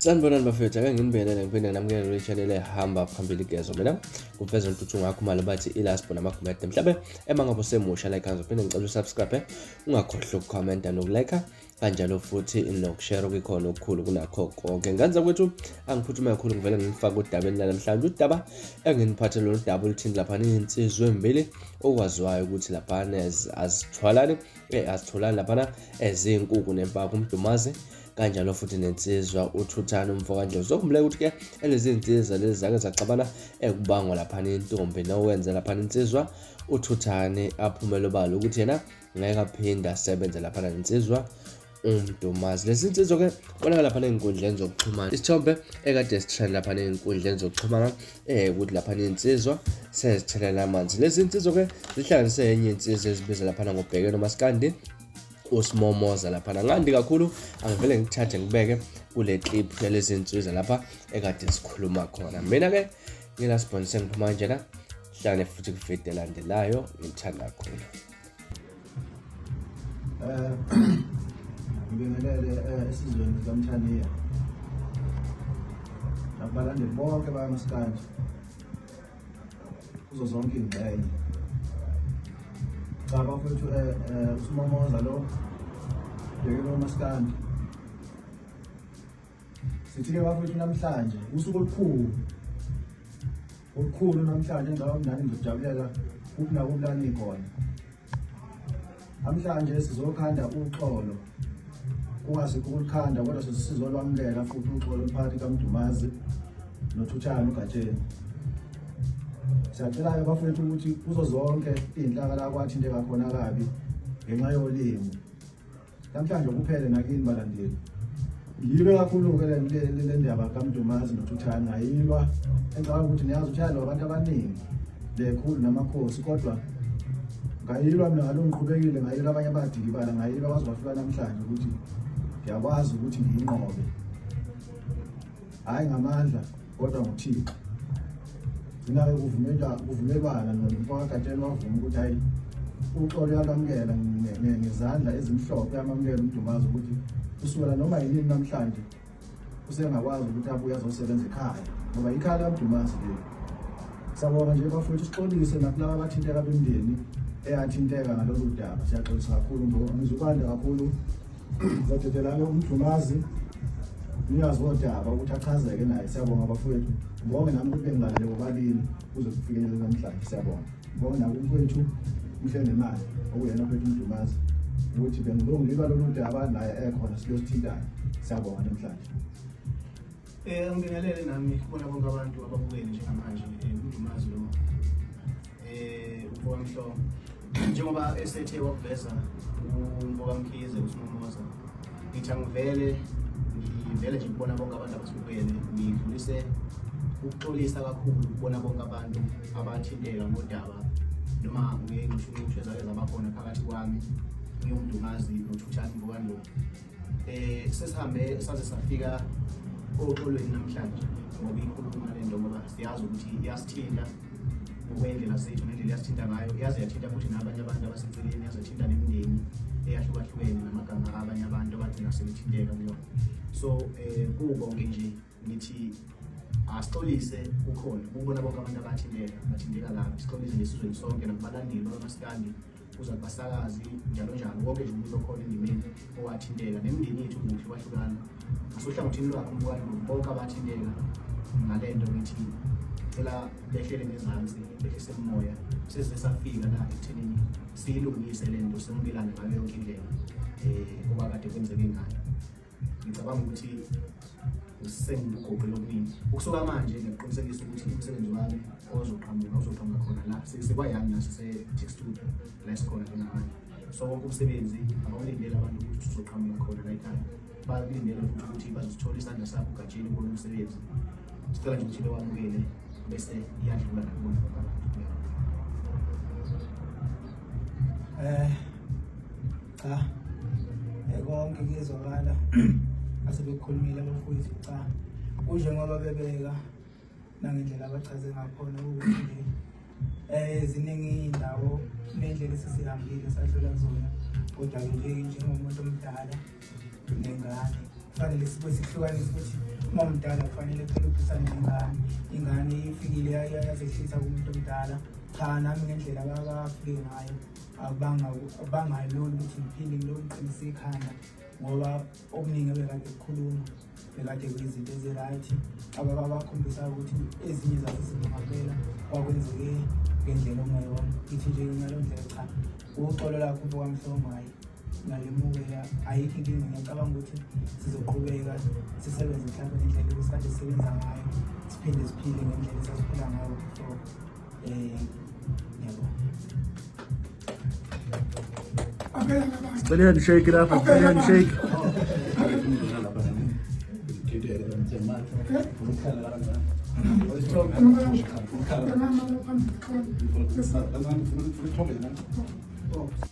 Sanibonani bafethu, ake nginibingelele ngiphinde nginamukele kule channel ehamba phambili gezo. Mina kuveza uNtuthu ngakhumalo bathi ilasbo namagumede. Mhlabe ema ngabe usemusha like ngizophinde ngicela usubscribe, ungakhohlwa ukukhomenta nokulike kanjalo futhi nokushare okukhona okukhulu kunakho konke. Ngenza kwethu angiphuthume kakhulu ngivele ngifake udabeni lanamhlanje. Udaba enginiphathele lolu daba oluthinta laphana iy'nsizwa ey'mbili okwaziwayo ukuthi laphana azithwalani azitholani laphana ezinkukhu nempaka uMdumazi kanjalo futhi nensizwa uThuthani umfo kaNdlovu. Sokhumbuleka ukuthi ke lezi nsizwa lezi zake zaxabana ekubangwa laphana intombi nowenze laphana insizwa uThuthani aphumele obala ukuthi yena ngeke aphinde asebenze laphana nensizwa uMdumazi. Lezi nsizwa ke bonakala laphana ey'nkundleni zokuxhumana. Isithombe ekade sitrend laphana ey'nkundleni zokuxhumana ukuthi laphana iy'nsizwa sezithelana amanzi. Lezi nsizwa ke zihlanganise enye insizwa ezibiza laphana ngobhekene uMaskandi usimomoza laphana ngandi kakhulu angivele ngikuthathe ngibeke kule clip yalezi nsizwa lapha ekade sikhuluma khona. Mina ke ngilasibhonise sengiphuma kanjena, hlangane futhi kuvidiyo elandelayo. Ngithanda kakhulu. Ngibingelele esizweni sikaMthaniya nakubalandeli bonke bakaMaskandi kuzo zonke iy'ngxenye. Cha bafethu, usimomoza lo bhekene uMaskandi. Sithi-ke bafethu namhlanje usuku olukhulu olukhulu namhlanje, ngicabanga ukuthi nani nizojabulela kuphi nakuphi la nikhona. Namhlanje sizokhanda uxolo, kungasikho ukulikhanda kodwa sizolwamukela futhi uxolo phakathi kaMdumazi noThuthani uGatsheni. Siyacela-ke bafethu ukuthi kuzo zonke iy'nhlaka la kwathinteka khona kabi ngenxa yolimi, namhlanje kuphele nakini balandeli. Ngiyilwe kakhulu-ke le ndaba kaMdumazi noThuthani, ngayilwa engicabanga ukuthi niyazi ukuthi yalwa abantu abaningi lekhulu namakhosi, kodwa ngayilwa mina ngalo ngiqhubekile, ngayilwa abanye abadikibala, ngayilwa kwaze kwafika namhlanje ukuthi ngiyakwazi ukuthi ngiyinqobe, hhayi ngamandla kodwa nguThixo. Gcina-ke kuvumelwana nomfowakaGatsheni, wavuma ukuthi hhayi uxolo uyalwamukela ngezandla ezimhlophe, uyamamukela uMdumazi ukuthi kusukela noma yinini namhlanje usengakwazi ukuthi abuye azosebenza ekhaya ngoba ikhaya likaMdumazi leli. Siyabonga nje bafowethu, sixolise nakulaba abathinteka bemndeni eyathinteka ngalolu daba, siyaxolisa kakhulu. Ngizukwanda kakhulu, ngizodedelana uMdumazi umnikazi wodaba ukuthi achazeke naye. Siyabonga bafowethu, ngibonge nami ukuthi bengilalele bobabili kuze kufikelele namhlanje. Siyabonga, ngibonge naku umfowethu uMhlengemali okuyena ophethe uMdumazi ukuthi bengilungilwa lolu daba naye ekhona silosithintayo. Siyabonga namhlanje. Ngibingelele nami kubona bonke abantu ababukele njengamanje. UMdumazi lo umfowamhlo njengoba esethe wakuveza umfokaMkhize uSimomoza, ngithi angivele ngivele nje kubona bonke abantu abasibukele ngidlulise ukuxolisa kakhulu kubona bonke abantu abathinteka ngodaba noma ngey'nxushunxushu ezake zaba khona phakathi kwami ngiwuMdumazi noThuthani Mbukandlovu. Sesihambe saze safika oxolweni namhlanje ngokuyikhuluma le nto ngoba siyazi ukuthi iyasithinta ngokwendlela zethu nendlela iyasithinta ngayo, yaze yathinta futhi nabanye abantu abaseceleni, yaze yathinta nemindeni eyahlukahlukene namagama abanye abantu abagcina sebethinteka kuyona. So kukonke nje ngithi asixolise kukhona ukubona bonke abantu abathinteka bathinteka kabi, sixolise nje esizweni sonke nakubalandeli bakamaskandi kuza kubasakazi njalo njalo, wonke nje umuntu okhona endimeni owathinteka nemindeni yethu ngokuhlukahlukana ngasohlangothini lwakhe umfowethu, bonke abathinteka ngale nto ngithi cela behlele ngezansi, behlise umoya, sesize safika la ekuthenini siyilungise le nto, semukelane ngayo yonke indlela okwakade kwenzeke ngayo. Ngicabanga ukuthi sengikugoqele okuningi ukusuka manje. Ngiyakuqinisekisa ukuthi umsebenzi wami ozoqhamuka uzoqhamuka khona la sekwayami nasese-Tech Studio la esikhona njengamanje. So wonke umsebenzi abawulindele abantu ukuthi uzoqhamuka khona la ekhaya, bakulindele futhi ukuthi bazosithola isandla sakho uGatsheni kulo umsebenzi. Sicela nje ukuthi bewamukele bese iyadlula nakubona bonke abantu. Cha, konke kuyezwakala asebekukhulumile abafowethu. Cha, kunjengoba bebeka nangendlela abachaze ngakhona ukuthi nje ziningi iy'ndawo ney'ndlela esesihambile sadlula kuzona, kodwa-ke nje njengomuntu omdala nengane kufanele sibe sihlukanise ukuthi Uma umdala kufanele phela uphisane nengane, ingane ifikile yazehlisa kumuntu omdala. Cha, nami ngendlela abafike ngayo akubangalula ukuthi ngiphile ngilokhu ngiqinise ikhanda ngoba okuningi ebekade kukhuluma bekade kuyizinto ezi-right abakhombisa ukuthi ezinye zazo izinto ngampela kwakwenzeke ngendlela okungeyona. Ngithi nje ngalo ndlela cha, uxolo lakho mfokaMhlongo hhayi ngalemukela, ayikho inkinga. Ngiyacabanga ukuthi sizoqhubeka sisebenze mhlawumbe ngendlela esikade sisebenza ngayo, siphinde siphile ngendlela esasiphila ngayo before. Ngiyabonga. Cela handshake lapha, cela handshake.